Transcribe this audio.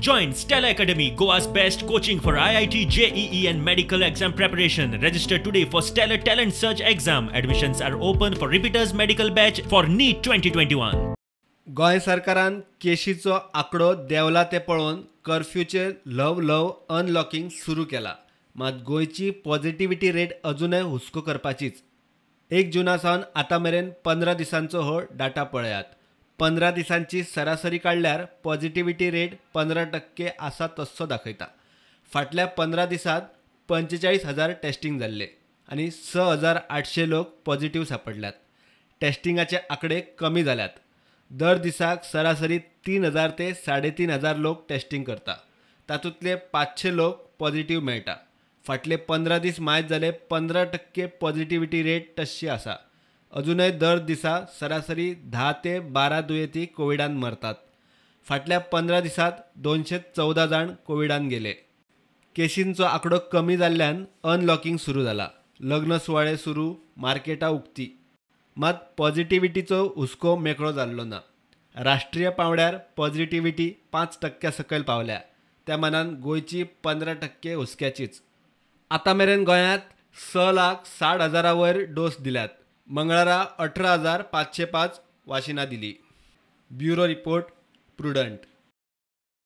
Join Stellar Academy, Goa's best coaching for IIT, JEE and medical exam preparation. Register today for Stellar Talent Search exam. Admissions are open for repeaters medical batch for NEET 2021. Goa सरकारान केशीचो आंकडो देंवला तें पळोवन कर्फ्यूचें ल्हव ल्हव unlocking सुरू केलां. मात गोंयची पॉझिटिव्हिटी रेट अजुनय हुस्को करपाचीच. 1 जुना सावन आतां मेरेन 15 दिसांचो हो डाटा पळयात. 15 दिसांची सरासरी काडल्यार पॉझिटिव्हिटी रेट 15% आसा तस्सो दाखयता. फाटल्या 15 दिसांत 45,000 टेस्टिंग जाल्ले आनी 6,800 लोक पॉझिटिव्ह सांपडल्यात. टेस्टिंगाचे आंकडे कमी जाल्यात. दर दिसाक सरासरी 3,000 ते 3,500 लोक टेस्टिंग करता. तातूंतले 500 लोक पॉझिटिव्ह मेळटा. फाटले 15 दीस मायत जाले 15% पॉझिटिव्हिटी रेट तश्शी आसा. अजुनय दर दिसा सरासरी 10 ते 12 दुयेंती कोविडान मरतात. फाटल्या 15 दिसांत 214 जाण कोविडान गेले. केशींचो आंकडो कमी जाल्ल्यान अनलॉकिंग सुरू जाला. लग्न सुवाळे सुरू, मार्केटां उक्ती. मात पॉझिटिव्हिटीचो हुस्को मेकळो जाल्लो ना. राष्ट्रीय पांवड्यार पॉझिटिव्हिटी 5% सकयल पावल्या. त्या मानान गोंयची 15% हुस्क्याचीच. आतां मेरेन गोंयांत 6,60,000 वयर डोस दिल्यात. मंगळारा 18,505 वाशिनां दिली. Bureau report, Prudent.